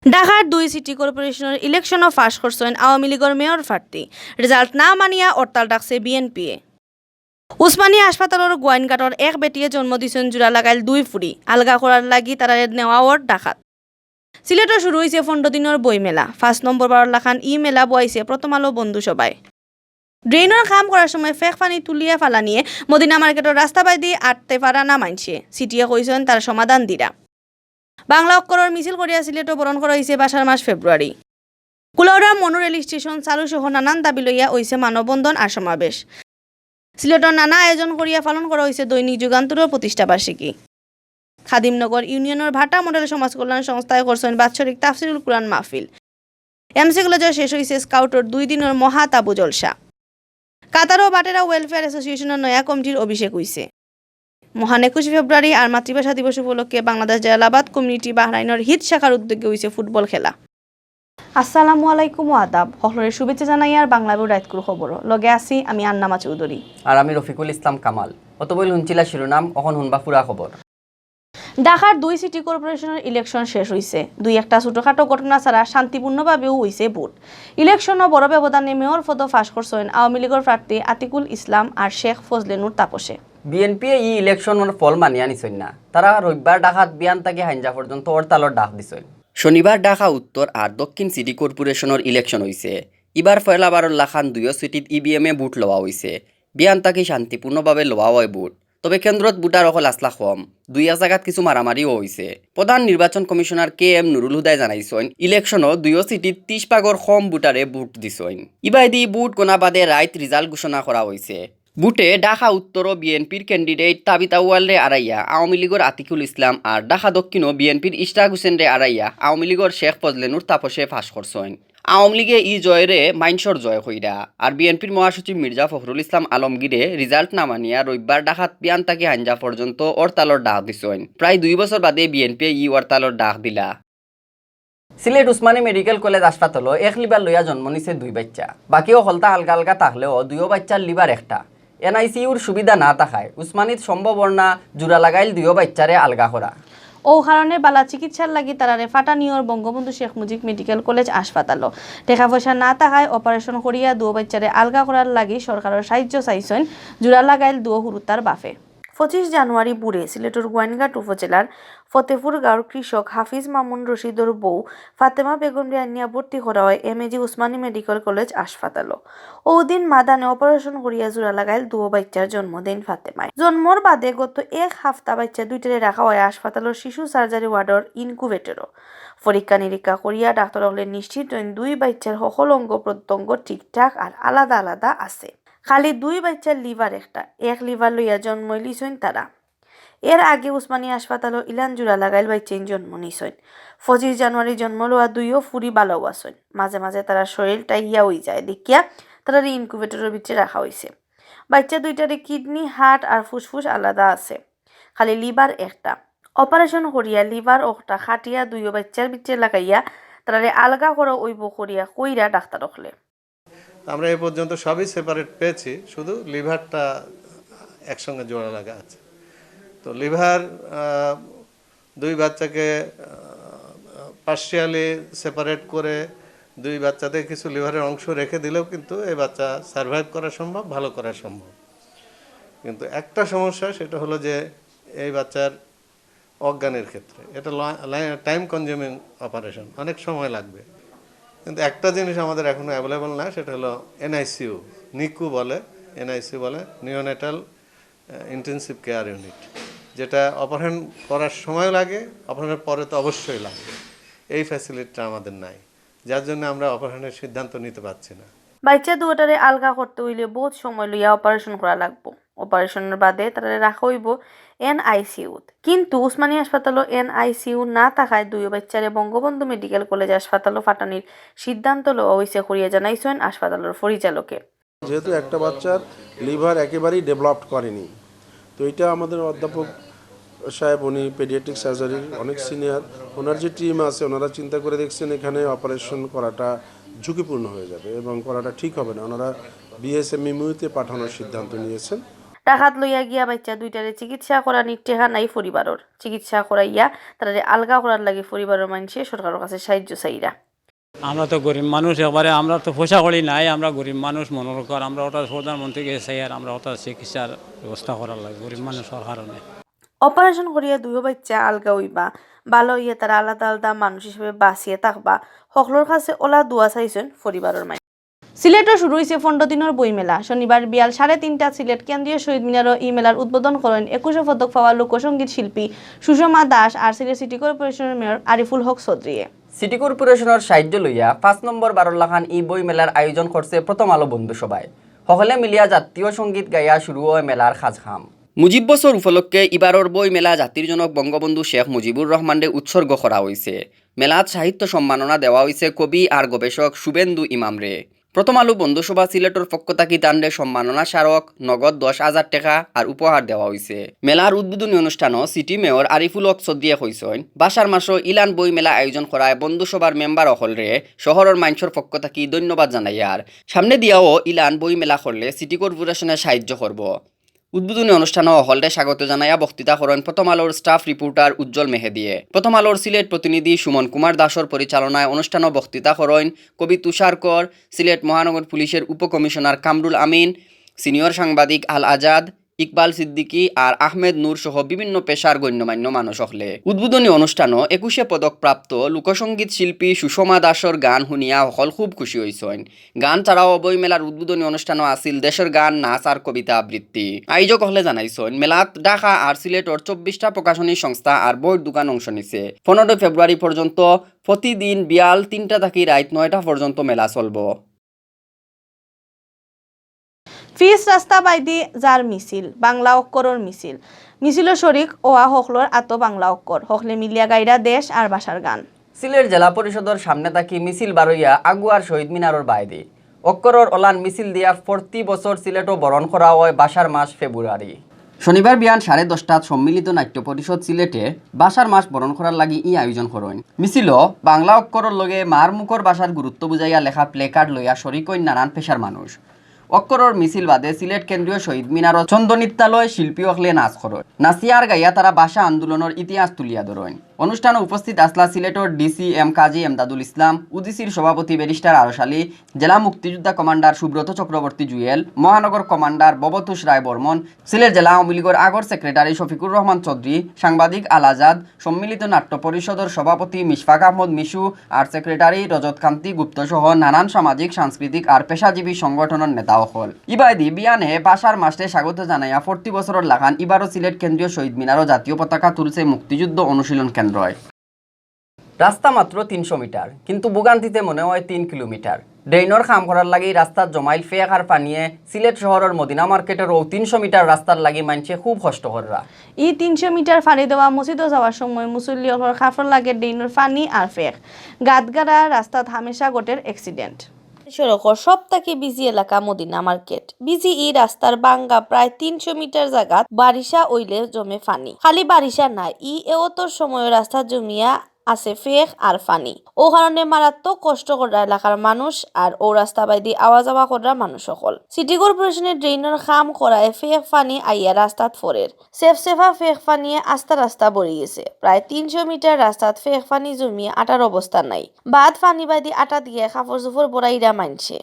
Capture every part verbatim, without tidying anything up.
ঢাকার দুই সিটি কর্পোরেশনর ইলেকশনও ফাঁস করছইন আওয়ামী লীগর মেয়র প্রার্থী। রেজাল্ট না মানিয়া হরতাল ডাকছে বিএনপিয়ে। উসমানী হাসপাতালর গোয়াইনঘাটর এক বেটিয়ে জন্ম দিছইন জোড়া লাগাইল দুই ফুড়ি। আলগা করার লাগি তারারে নেওয়া অর ঢাকাত। সিলেটও শুরু অইছে পনরো দিনর বইমেলা। পাঁচ নম্বর বারর লাখান ই মেলা বওয়াইছে প্রথম আলো বন্ধুসভায়। ড্রেইনর কাম করার সময় ফেক পানি তুলিয়া ফালানিয়ে মদিনা মার্কেটর রাস্তা বায়দি আটতে পারা না মানষে। সিটিয়ে কইছইন তার সমাধান দিরা। বাংলা অক্ষরর মিছিল করিয়া সিলেটও বরণ করা অইছে ভাষার মাস ফেব্রুয়ারি। কুলাউড়া মনো রেল স্টেশন চালু সহ নানান দাবি লইয়া অইছে মানববন্ধন আর সমাবেশ। সিলেটর নানা আয়োজন করিয়া পালন করা অইছে দৈনিক যুগান্তরর প্রতিষ্ঠাবার্ষিকী। খাদিমনগর ইউনিয়নর ভাটা মডেল সমাজ কল্যাণ সংস্থায় করছইন বাৎসরিক তাফসিরুল কুরআন মাহফিল। এমসি কলেজও শেষ অইছে স্কাউটর দুই দিনর মহা তাবু জলসা। কাতারও বাটেরা ওয়েলফেয়ার অ্যাসোসিয়েশনর নয়া কমিটির অভিষেক অইছে। মহান একুশে ফেব্রুয়ারি আর মাতৃভাষা দিবস উপলক্ষে বাংলাদেশ জালালাবাদ কমিউনিটি বাহরাইনর হিত শাখার উদ্যোগে অইছে ফুটবল খেলা। আসসালামু আলাইকুম ও আদাব। হকলরে শুভেচ্ছা জানাইয়ার বাংলা বই রাইতকুর খবর। লগে আছি আমি আন্নামা চৌধুরী। আর আমি রফিকুল ইসলাম কামাল। অতবইল হুনছিলা শিরোনাম, অখন হুনবা পুরা খবর। ঢাকার দুই সিটি কর্পোরেশনর ইলেকশন শেষ অইছে। দুই একটা ছোটখাটো ঘটনা ছাড়া শান্তিপূর্ণভাবেও অইছে ভোট। ইলেকশনও বড় ব্যবধানে মেয়র পদও ফাঁস করছইন আওয়ামী লীগর প্রার্থী আতিকুল ইসলাম আর শেখ ফজলে নূর তাপসে। বিএনপিয়ে ই ইলেকশনর ফল মানিয়া নিছইন না। তারা রবিবার ঢাকাত বিয়ান থাকি হাইঞ্জা পর্যন্ত হরতালর ডাক দিছইন। শনিবার ঢাকা উত্তর আর দক্ষিণ সিটি কর্পোরেশনর ইলেকশন অইছে। ইবার পয়লা বারর লাখান দুইও সিটিত ইভিএমে ভোট লওয়া অইছে। বিয়ান থাকি শান্তিপূর্ণভাবে লওয়া অয় ভোট। তবে কেন্দ্রত ভোটার অকল আছলা কম। দুই এক জাগাত কিছু মারামারিও অইছে। প্রধান নির্বাচন কমিশনার কে এম নুরুল হুদায় জানাইছইন, ইলেকশনও দুইও সিটিত তিশ ভাগর কম ভোটারে ভোট দিছইন। ইবায়দি ভোট গণা বাদে রাইত রেজাল্ট ঘোষণা করা অইছে। ভোটে ঢাকা উত্তরও বিএনপির ক্যান্ডিডেট তাবিত আউয়ালরে আড়াইয়া আওয়ামী লীগর আতিকুল ইসলাম আর ঢাকা দক্ষিণও বিএনপির ইশরাক হোসেনরে আড়াইয়া আওয়ামী লীগর শেখ ফজলে নূর তাপসে ফাঁস করছইন। আওয়ামী লীগে ই জয়রে মাইনষর জয় কইরা। আর বিএনপির মহাসচিব মির্জা ফখরুল ইসলাম আলমগীরে রেজাল্ট না মানিয়া রবিবার ঢাকাত বিয়ান থাকি হাইঞ্জা পর্যন্ত হরতালর ডাক দিছইন। প্রায় দুই বছর বাদে বিএনপিয়ে ই হরতালর ডাক দিলা। সিলেট উসমানী মেডিকেল কলেজ হাসপাতালও এক লিভার লইয়া জন্ম নিছে দুই বাইচ্চা। বাকি অকলতা আলগা আলগা থাকলেও দুইও বাইচ্চার লিভার একটা। এনআইসিইউর সুবিধা না থাকায় উসমানীত সম্ভব অর না জোড়া লাগাইল দুইও বাইচ্চারে আলগা করা। অউ কারণে বালা চিকিৎসার লাগি তারারে ফাটানিয়র বঙ্গবন্ধু শেখ মুজিব মেডিকেল কলেজ হাসপাতালও। টেকা পয়সা না থাকায় অপারেশন করিয়া দুও বাইচ্চারে আলগা করার লাগি সরকারর সাহায্য চাইছইন জোড়া লাগাইল দুও হুরুতার বাফে। পঁচিশ জানুয়ারি ভুরে সিলেটর গোয়াইনঘাট উপজেলার ফতেপুর গাঁওর কৃষক হাফিজ মামুন রশিদর বউ ফাতেমা বেগমরে আনিয়া ভর্তি করা অয় এমএজি উসমানী মেডিকেল কলেজ হাসপাতালও। অউ দিন মাদানে অপারেশন করিয়া জোড়া লাগাইল দুও বাইচ্চার জন্ম দেইন ফাতেমায়। জন্মর বাদে গত এক হাপ্তা বাইচ্চা দুইটারে রাখা অয় হাসপাতালর শিশু সার্জারি ওয়ার্ডর ইনকুবেটরও। পরীক্ষা নিরীক্ষা করিয়া ডাক্তার অকলে নিশ্চিত অইন দুই বাইচ্চার হকল অঙ্গ প্রত্যঙ্গ ঠিকঠাক আর আলাদা আলাদা আছে। খালি দুই বাইচ্চার লিভার একটা, এক লিভার লইয়া জন্মইলিছইন তারা। এর আগে উসমানী হাসপাতালও ইলান জোড়া লাগাইল বাইচ্চাইন জন্ম নিছইন। পঁচিশ জানুয়ারি জন্ম লওয়া দুইও ফুরি বালাউ আছইন। মাঝে মাঝে তারার শরীরটা ইয়া অইযায় দেখিয়া তারারে ইনকুবেটরর ভিতরে রাখা অইছে। বাইচ্চা দুইটারে কিডনি, হার্ট আর ফুসফুস আলাদা আছে। খালি লিভার একটা। অপারেশন করিয়া লিভার একটা কাটিয়া দুইও বাইচ্চার ভিতরে লাগাইয়া তারারে আলগা করা অইবো করিয়া কইরা ডাক্তার অকলে। আমরা এ পর্যন্ত সবই সেপারেট পেয়েছি, শুধু লিভারটা একসঙ্গে জোড়া লাগা আছে। তো লিভার, আহ, দুই বাচ্চাকে, আহ, পার্শিয়ালি সেপারেট করে দুই বাচ্চাদের কিছু লিভারের অংশ রেখে দিলেও কিন্তু এই বাচ্চা সারভাইভ করা সম্ভব, ভালো করা সম্ভব। কিন্তু একটা সমস্যা, সেটা হলো যে এই বাচ্চার অজ্ঞানের ক্ষেত্রে এটা লা-, লা-, টাইম কনজিউমিং অপারেশন, অনেক সময় লাগবে। কিন্তু একটা জিনিস আমাদের এখনো অ্যাভেলেবল না, সেটা হলো এনআইসিইউ, নিকু বলে, এনআইসিইউ বলে নিওনেটাল ইন্টেনসিভ কেয়ার ইউনিট, যেটা অপারেশন করার সময় লাগে, অপারেশনের পরে তো অবশ্যই লাগবে। এই ফ্যাসিলিটিটা আমাদের নাই, যার জন্য আমরা অপারেশনের সিদ্ধান্ত নিতে পারছি না। বাইচ্চা দুইটারে আলগা করতে অইলে বউত সময় লইয়া অপারেশন করা লাগবো। অপারেশনর বাদে তারারে রাখা অইবো এনআইসিইউত। কিন্তু উসমানী হাসপাতালও এনআইসিইউ না থাকায় দুইও বাইচ্চারে বঙ্গবন্ধু মেডিকেল কলেজ হাসপাতালও ফাটানির সিদ্ধান্ত লওয়া অইছে করিয়া জানাইছইন হাসপাতালর পরিচালকে। যেহেতু একটা বাচ্চার লিভার একেবারেই ডেভেলপড করেনি, তো এটা আমাদের অধ্যাপক সাহেব, উনি পেডিয়াট্রিক সার্জারির অনেক সিনিয়র, ওনার যে টিম আছে, ওনারা চিন্তা করে দেখছেন এখানে অপারেশন করাটা ঝুঁকিপূর্ণ হয়ে যাবে এবং করাটা ঠিক হবে না। ওনারা বিএসএমএমইউতে পাঠানোর সিদ্ধান্ত নিয়েছেন। টাকাত লইয়া গিয়া বাইচ্চা দুইটারে চিকিৎসা করানির টেকা নাই পরিবারর। চিকিৎসা করাইয়া তারারে আলগা করার লাগি পরিবারর মানষে সরকারর কাছে সাহায্য চাইরা। আমরা তো গরিব মানুষ একবারে, আমরা তো পয়সা কড়ি নাই, আমরা গরিব মানুষ মনোরকর, আমরা ওটা প্রধানমন্ত্রীর গেছে চাইয়ার, আমরা ওটা চিকিৎসার ব্যবস্থা করার লাগে গরিব মানুষর কারণে। অপারেশন করিয়া দুইও বাইচ্চা আলগা অইবা, ভালা অইয়া তারা আলাদা আলাদা মানুষ হিসাবে বাঁচিয়া থাকবা। হকলর কাছে অলা দোয়া চাইছইন পরিবারর মানষে। সিলেটো শুরু অইছে পনরো দিনর বইমেলা। শনিবার বিয়াল সাড়ে তিনটাত সিলেট কেন্দ্রীয় শহীদ মিনারো ই মেলার উদ্বোধন করইন একুশে পদক পাওয়া লোকসঙ্গীত শিল্পী সুষমা দাস আর সিলেট সিটি কর্পোরেশনর মেয়র আরিফুল হক চৌধুরীয়ে। সিটি কর্পোরেশনর সাহায্য লইয়া পাঁচ নম্বর বারর লাখান ই বইমেলার আয়োজন করছে প্রথম আলো বন্ধুসভায়। হকলে মিলিয়া জাতীয় সঙ্গীত গাইয়া শুরু অয় মেলার কাজকাম। মুজিব বছর উপলক্ষে ইবারর বইমেলা জাতির জনক বঙ্গবন্ধু শেখ মুজিবুর রহমানরে উৎসর্গ করা অইছে। মেলাত সাহিত্য সম্মাননা দেওয়া অইছে কবি আর গবেষক শুভেন্দু ইমামরে। প্রথম আলো বন্ধুসভা সিলেটর পক্ষ থাকি তানরে সম্মাননা স্মারক নগদ দশ হাজার টেকা আর উপহার দেওয়া অইছে। মেলার উদ্বোধনী অনুষ্ঠানো সিটি মেয়র আরিফুল হক চৌধুরীয়ে কইছইন, বাসার মাসো ইলান বই মেলা আয়োজন করায় বন্ধুসভার মেম্বার অকলরে শহরর মানষর পক্ষ থাকি ধন্যবাদ জানাইয়ার। সামনে দিয়াও ইলান বই মেলা করলে সিটি কর্পোরেশনে সাহায্য করব। উদ্বোধনী অনুষ্ঠানো হকলরে স্বাগত জানাইয়া বক্তৃতা করইন প্রথম আলোর staff reporter উজ্জ্বল মেহেদিয়ে। প্রথম আলোর সিলেট প্রতিনিধি সুমন কুমার দাসর পরিচালনায় অনুষ্ঠানো বক্তৃতা করইন কবি তুষার কর, সিলেট মহানগর পুলিশের উপকমিশনার কামরুল আমিন, সিনিয়র সাংবাদিক আল আজাদ, ইকবাল সিদ্দিকী আর আহমেদ নূর সহ বিভিন্ন পেশার গণ্যমান্য মানুষ অকলে। উদ্বোধনী অনুষ্ঠানো একুশে পদকপ্রাপ্ত লোকসঙ্গীত শিল্পী সুষমা দাসর গান হুনিয়া হকল খুব খুশি অইছইন। গান ছাড়াও বই মেলার উদ্বোধনী অনুষ্ঠানো আছিল দেশর গান, নাচ আর কবিতা আবৃত্তি। আয়োজক অকলে জানাইছইন, মেলাত ঢাকা আর সিলেটর চব্বিশটা প্রকাশনী সংস্থা আর বইর দোকান অংশ নিছে। পনরোই ফেব্রুয়ারি পর্যন্ত প্রতিদিন বিয়াল তিনটা থাকি রাইত নয়টা পর্যন্ত মেলা চলব। পিচ রাস্তা বাইদি যার মিছিল, বাংলা অক্ষরর মিছিল। মিছিলো শরিক অওয়া হকলর আতো বাংলা অক্ষর, হকলে মিলিয়া গাইরা দেশ আর ভাষার গান। সিলেট জেলা পরিষদর সামনে থাকি মিছিল বারইয়া আগুয়ার শহীদ মিনারর বাইদি। অক্ষরর অলান মিছিল দিয়া প্রতি বছর সিলেটো বরণ করা অয় ভাষার মাস ফেব্রুয়ারি। শনিবার বিয়ান সাড়ে দশটাত সম্মিলিত নাট্য পরিষদ সিলেটে ভাষার মাস বরণ করার লাগি ই আয়োজন করইন। মিছিলো বাংলা অক্ষরর লগে মার মুখর ভাষার গুরুত্ব বুঝাইয়া লেখা প্লেকার্ড লইয়া শরিক অইন নানান পেশার মানুষ। অক্ষরর মিছিল বাদে সিলেট কেন্দ্রীয় শহীদ মিনারো চন্দনিত্যালয় শিল্পী অকলে নাচ করইন। নাচিয়া আর গাইয়া তারা ভাষা আন্দোলনর ইতিহাস তুলিয়া ধরইন। অনুষ্ঠানো উপস্থিত আছলা সিলেটর ডিসি এম কাজী এমদাদুল ইসলাম, ইউজিসির সভাপতি ব্যারিস্টার আরশ আলী, জেলা মুক্তিযোদ্ধা কমান্ডার সুব্রত চক্রবর্তী জুয়েল, মহানগর কমান্ডার ভবতোষ রায় বর্মন, সিলেট জেলা আওয়ামী লীগর আগর সেক্রেটারি শফিকুর রহমান চৌধুরী, সাংবাদিক আল আজাদ, সম্মিলিত নাট্য পরিষদর সভাপতি মিশফাক আহমদ মিশু আর সেক্রেটারি রজত কান্তি গুপ্ত সহ নানান সামাজিক, সাংস্কৃতিক আর পেশাজীবী সংগঠনর নেতা অকল। ইবায়দি বিয়ানে ভাষার মাসরে স্বাগত জানাইয়া প্রতি বছরর লাখান ইবারও সিলেট কেন্দ্রীয় শহীদ মিনারও জাতীয় পতাকা তুলছে মুক্তিযুদ্ধ অনুশীলন কেন্দ্রয়। রাস্তা মাত্র তিনশো মিটার, কিন্তু ভোগান্তিতে মনে হয় তিন কিলোমিটার। ড্রেইনর কাম করার লাগি রাস্তাত জমাইল ফেক আর পানিয়ে সিলেট শহরর মদিনা মার্কেটর অউ তিনশো মিটার রাস্তার লাগি মানষে খুব কষ্ট কররা। ই তিনশো মিটার পানি দেওয়া মসজিদো যাওয়ার সময় মুসল্লি অকলর খাফর লাগে ড্রেইনর পানি আর ফেক। গাদগাড়া রাস্তাত হামেশা ঘটের accident। সড়কর সব থাকি বিজি এলাকা মদিনা মার্কেট। বিজি ই রাস্তার ভাঙ্গা প্রায় তিনশো মিটার জাগাত বারিশা অইলে জমে পানি। খালি বারিশা নায়, ই এওতর সময় রাস্তা জমিয়া আছে ফেক আর পানি। অউ কারণে মারাত্মক কষ্ট কররা এলাকার মানুষ আর অউ রাস্তা বাইদি আওয়া যাওয়া কররা মানুষ অকল। সিটি কর্পোরেশনে ড্রেইনর কাম করায় ফেক পানি আইয়া রাস্তাত পড়ের। সেফসেফা ফেক পানিয়ে আস্তা রাস্তা ভরি গেছে। প্রায় তিনশো মিটার রাস্তাত ফেক পানি জমিয়া আটার অবস্থা নাই। বাদ পানি বাইদি আটা দিয়া কাপড় চোপড় ভরাইরা মানষে।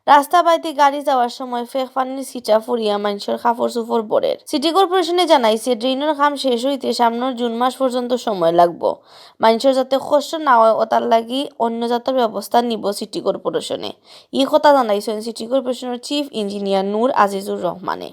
রাস্তা বাইদি গাড়ি যাওয়ার সময় ফেক পানির ছিটা পড়িয়া মানষর কাপড় চোপড় ভরের। সিটি কর্পোরেশনে জানাইছে, ড্রেইনর কাম শেষ অইতে সামনর জুন মাস পর্যন্ত সময় লাগবো। মানষর যাতে কষ্ট না অয়, অতার লাগি অন্য জাতর ব্যবস্থা নিবো সিটি কর্পোরেশনে। ই কথা জানাইছইন সিটি কর্পোরেশনর চিফ ইঞ্জিনিয়ার নূর আজিজুর রহমানে।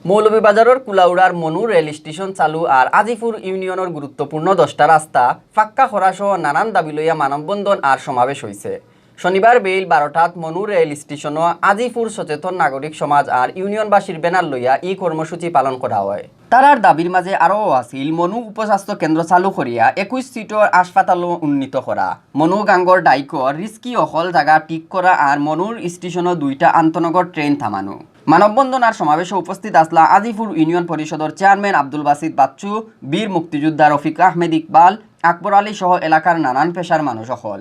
মৌলভীবাজারর কুলাউড়ার মনু রেল স্টেশন চালু আর আজিপুর ইউনিয়নর গুরুত্বপূর্ণ দশটা রাস্তা পাক্কা করা সহ নানান দাবি লইয়া মানববন্ধন আর সমাবেশ অইছে। শনিবার বেইল বারোটাত মনু রেল স্টেশনো আজিপুর সচেতন নাগরিক সমাজ আর ইউনিয়নবাসীর ব্যানার লইয়া ই কর্মসূচি পালন করা অয়। তারার দাবির মাঝে আরও আছিল মনু উপস্বাস্থ্য কেন্দ্র চালু করিয়া একুশ সিটর হাসপাতালও উন্নীত করা, মনু গাঙ্গর ডাইকর রিস্কি অকল জাগা ঠিক করা আর মনুর স্টেশনো দুইটা আন্তনগর ট্রেন থামানো। মানববন্ধন আর সমাবেশো উপস্থিত আছলা আজিপুর ইউনিয়ন পরিষদর চেয়ারম্যান আব্দুল বাসিত বাচ্চু, বীর মুক্তিযোদ্ধা রফিক আহমেদ ইকবাল, আকবর আলী সহ এলাকার নানান পেশার মানুষ অকল।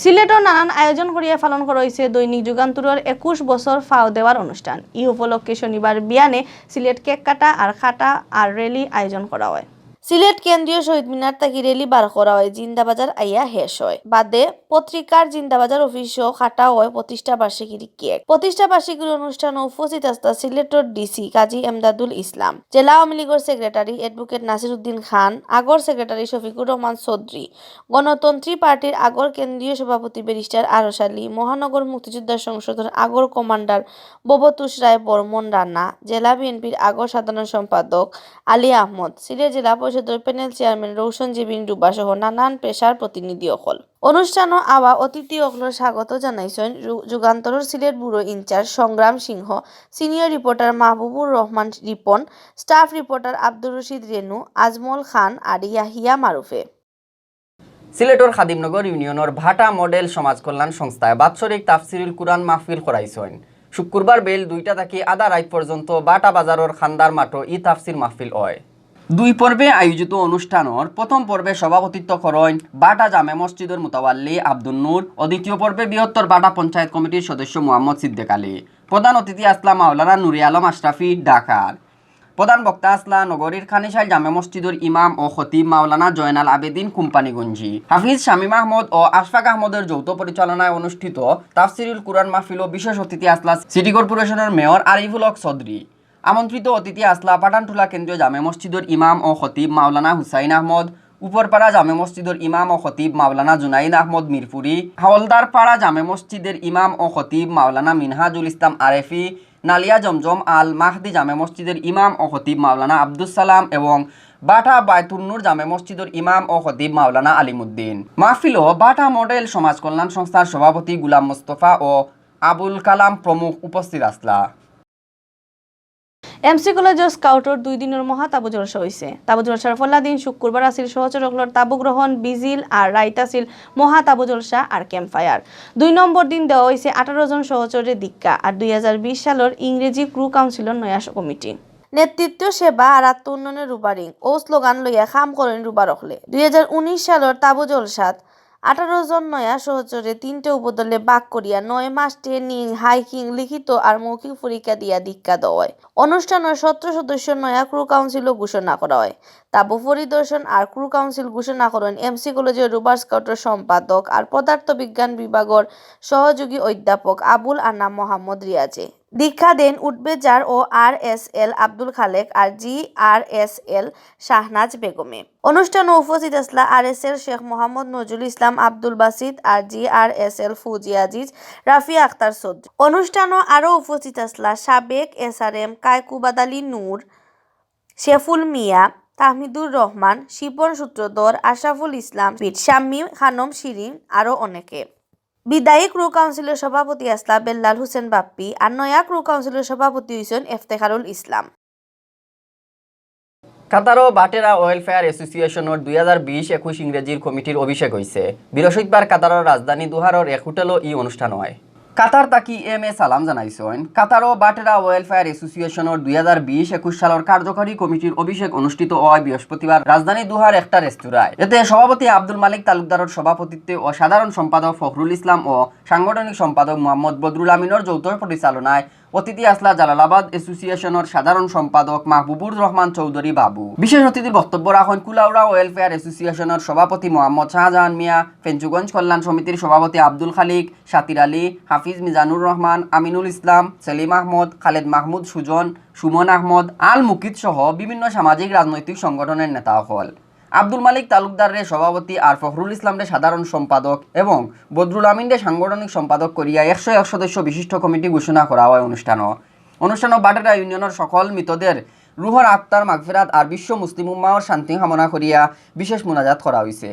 সিলেটর নানান আয়োজন করিয়া পালন করা হয়েছে দৈনিক যুগান্তরর একুশ বছর ফাও দেওয়ার অনুষ্ঠান। এই উপলক্ষে শনিবার বিয়ানে সিলেট কেক কাটা আর কাটা আর র‍্যালি আয়োজন করা হয়। সিলেট কেন্দ্রীয় শহীদ মিনার থাকি র‍্যালি বার করা হয়, জিন্দাবাজার আইয়া হেষ হয়। বাদে পত্রিকার জিন্দাবাজার অফিসও কাটা হয় প্রতিষ্ঠা বার্ষিকীর কেক। প্রতিষ্ঠা বার্ষিকীর অনুষ্ঠানে উপস্থিত আছলা সিলেটর ডিসি কাজী এমদাদুল ইসলাম, জেলা আওয়ামী লীগর সেক্রেটারি অ্যাডভোকেট নাসির উদ্দিন খান, আগর সেক্রেটারি শফিকুর রহমান চৌধুরী, গণতন্ত্রী পার্টির আগর কেন্দ্রীয় সভাপতি ব্যারিস্টার আরশ আলী, মহানগর মুক্তিযোদ্ধা সংসদর আগর কমান্ডার ভবতোষ রায় বর্মন রানা, জেলা বিএনপির আগর সাধারণ সম্পাদক আলী আহমদ, সিলেট জেলা পরিষদর প্যানেল চেয়ারম্যান রৌশন জেবিন রুবা সহ নানান পেশার প্রতিনিধি অকল। অনুষ্ঠানো আওয়া অতিথি অকলর স্বাগত জানাইছইন যু-, যুগান্তরর সিলেট ব্যুরো ইনচার্জ সংগ্রাম সিংহ, সিনিয়র রিপোর্টার মাহবুবুর রহমান রিপন, স্টাফ রিপোর্টার আব্দুর রশিদ রেনু, আজমল খান আর ইয়াহিয়া মারুফে। সিলেটর খাদিমনগর ইউনিয়নর ভাটা মডেল সমাজ কল্যাণ সংস্থায় বাৎসরিক তাফসিরুল কুরআন মাহফিল করাইছইন। শুক্রবার বেইল দুইটা থাকি আধা রাইত পর্যন্ত ভাটা বাজারর খান্দার মাঠো ই তাফসির মাহফিল অয়। দুই পর্বে আয়োজিত অনুষ্ঠানর প্রথম পর্বে সভাপতিত্ব করইন ভাটা জামে মসজিদর মুতাওয়াল্লি আব্দুন নূর ও দ্বিতীয় পর্বে বৃহত্তর ভাটা পঞ্চায়েত কমিটির সদস্য মোহাম্মদ সিদ্দিক আলী। প্রধান অতিথি আছলা মাওলানা নুরে আলম আশরাফি ঢাকার। প্রধান বক্তা আছলা নগরীর খানিশাইল জামে মসজিদর ইমাম ও খতিব মাওলানা জয়নাল আবেদিন কোম্পানিগঞ্জি। হাফিজ শামীম আহমদ ও আশফাক আহমদর যৌথ পরিচালনায় অনুষ্ঠিত তাফসিরুল কুরআন মাহফিলো বিশেষ অতিথি আছলা সিটি কর্পোরেশনর মেয়র আরিফুল হক চৌধুরী। আমন্ত্রিত অতিথি আছলা পাঠানটুলা কেন্দ্রীয় জামে মসজিদর ইমাম ও খতিব মাওলানা হুসাইন আহমদ, উপরপাড়া জামে মসজিদর ইমাম ও খতিব মাওলানা জুনাইদ আহমদ মিরপুরি, হাওলদারপাড়া জামে মসজিদর ইমাম ও খতিব মাওলানা মিনহাজুল ইসলাম আরেফি, নালিয়া জমজম আল মাহদি জামে মসজিদর ইমাম ও খতিব মাওলানা আব্দুস সালাম এবং ভাটা বায়তুন্নুর জামে মসজিদর ইমাম ও খতিব মাওলানা আলিমুদ্দিন। মাহফিলো ভাটা মডেল সমাজ কল্যাণ সংস্থার সভাপতি গুলাম মোস্তফা ও আবুল কালাম প্রমুখ উপস্থিত আছলা। এমসি কলেজর স্কাউটর দুই দিনর মহা তাবু জলসা অইছে। তাবু জলসার পয়লা দিন শুক্রবার আছিল সহচর অকলর তাবু গ্রহণ, ভিজিল আর রাইত আছিল মহা তাবু জলসা আর ক্যাম্প ফায়ার। দুই নম্বর দিন দেওয়া অইছে আঠারো জন সহচররে দীক্ষা আর দুই হাজার বিশ সালর ইংরেজি ক্রু কাউন্সিলর নয়া স-, কমিটি। নেতৃত্ব, সেবা আর আত্ম উন্নয়নের রুবারিং অউ স্লোগান লইয়া কাম করইন রুবার অকলে। দুই হাজার উনিশ সালর তাবু জলসাত আঠারো জন নয়া সহচররে তিনটা উপদলে ভাগ করিয়া নয় মাস ট্রেনিং, হাইকিং, লিখিত আর মৌখিক পরীক্ষা দিয়া দীক্ষা দেওয়া অয়। অনুষ্ঠানো সতেরো সদস্য নয়া ক্রু কাউন্সিলও ঘোষণা করা অয়। তাবু পরিদর্শন আর ক্রু কাউন্সিল ঘোষণা করইন এমসি কলেজর রুবার স্কাউটর সম্পাদক আর পদার্থ বিজ্ঞান বিভাগর সহযোগী অধ্যাপক আবুল আনাম মোহাম্মদ রিয়াজে। দীক্ষা দেন উডবেজার ও আরএসএল আব্দুল খালেক আর জিআরএসএল শাহনাজ বেগমে। অনুষ্ঠানো উপস্থিত আছলা আরএসএল শেখ মোহাম্মদ নজরুল ইসলাম আব্দুল বাসিত আর জিআরএসএল ফৌজিয়া আজিজ, রাফিয়া আক্তার চৌধুরী। অনুষ্ঠানো আরও উপস্থিত আছলা সাবেক এসআরএম কায়কুবাদ আলী নূর, শেফুল মিয়া, তাহমিদুর রহমান, শিপন সূত্রধর, আশরাফুল ইসলাম, শাম্মী খানম শিরিন, আরও অনেকে। বিদায়ী ক্রু কাউন্সিলর সভাপতি আছলা বেল্লাল হোসেন বাপ্পি আর নয়া ক্রু কাউন্সিলর সভাপতি অইছইন এফতেখারুল ইসলাম। কাতারো বাটেরা ওয়েলফেয়ার অ্যাসোসিয়েশনর দুই হাজার বিশ একুশ ইংরেজির কমিটির অভিষেক অইছে। বৃহস্পতিবার কাতারর রাজধানী দোহারর এক হোটেলো ই অনুষ্ঠান অয়। কাতার থাকি এম এ সালাম জানাইছইন। কাতারো বাটেরা ওয়েলফেয়ার অ্যাসোসিয়েশনর দুই হাজার বিশ একুশ সালর কার্যকরী কমিটির অভিষেক অনুষ্ঠিত অয় বৃহস্পতিবার রাজধানী দোহার একটা রেস্তোরাঁয়। এতে সভাপতি আব্দুল মালিক তালুকদারর সভাপতিত্বে ও সাধারণ সম্পাদক ফখরুল ইসলাম ও সাংগঠনিক সম্পাদক মোহাম্মদ বদরুল আমিনর যৌথ পরিচালনায় অতিথি আছলা জালালাবাদ অ্যাসোসিয়েশনর সাধারণ সম্পাদক মাহবুবুর রহমান চৌধুরী বাবু। বিশেষ অতিথির বক্তব্য রাখইন কুলাউড়া ওয়েলফেয়ার অ্যাসোসিয়েশনর সভাপতি মোহাম্মদ শাহজাহান মিয়া, ফেঞ্চুগঞ্জ কল্যাণ সমিতির সভাপতি আব্দুল খালিক, সাতির আলী, হাফিজ মিজানুর রহমান, আমিনুল ইসলাম, সেলিম আহমদ, খালেদ মাহমুদ সুজন, সুমন আহমদ, আল মুকিত সহ বিভিন্ন সামাজিক রাজনৈতিক সংগঠনের নেতা অকল। আব্দুল মালিক তালুকদাররে সভাপতি আর ফখরুল ইসলামরে সাধারণ সম্পাদক এবং বদরুল আমিনরে সাংগঠনিক সম্পাদক করিয়া একশো এক সদস্য বিশিষ্ট কমিটি ঘোষণা করা অয় অনুষ্ঠানো। অনুষ্ঠানো বাটেরা ইউনিয়নর সকল মৃতদের রুহর আত্মার মাগফিরাত আর বিশ্ব মুসলিম উম্মাহর শান্তি কামনা করিয়া বিশেষ মোনাজাত করা অইছে।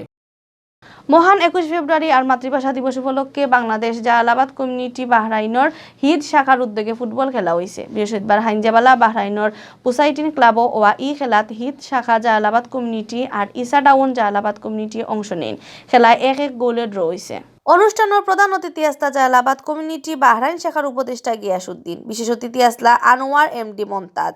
মহান একুশ ফেব্রুয়ারি আর মাতৃভাষা দিবস উপলক্ষে বাংলাদেশ জালালাবাদ কমিউনিটি বাহরাইনর হিদ শাখার উদ্যোগে ফুটবল খেলা অইছে। বৃহস্পতিবার হাইঞ্জাবালা বাহরাইনর পুসাইটিন ক্লাবো অওয়া ই খেলাত হিদ শাখা জালালাবাদ কমিউনিটি আর ইসাডাউন জালালাবাদ কমিউনিটি অংশ নেইন। খেলায় এক এক গোলে ড্র অইছে। অনুষ্ঠানর প্রধান অতিথি আছলা জালালাবাদ কমিউনিটি বাহরাইন শাখার উপদেষ্টা গিয়াসউদ্দিন। বিশেষ অতিথি আছলা আনোয়ার এমডি মন্তাজ,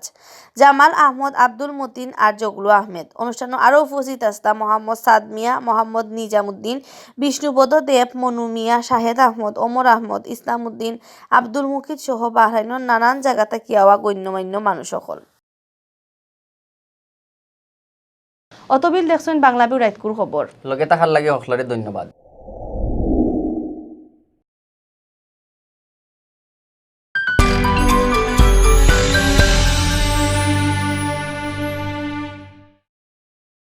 জামাল আহমদ, আব্দুল মতিন আর জগলু আহমেদ। অনুষ্ঠানো আরও উপস্থিত আছলা মোহাম্মদ সাদ মিয়া, মোহাম্মদ নিজামুদ্দিন, বিষ্ণুপদ দেব, মনু মিয়া, শাহেদ আহমদ, ওমর আহমদ, ইসলামউদ্দিন, আব্দুল মুকিত সহ বাহরাইনর নানান জাগা থাকি আওয়া গণ্যমান্য মানুষ অকল। অতবিল দেখছইন বাংলা ভিউ রাইতকুর খবর। লগে থাকার লাগি হকলরে ধন্যবাদ।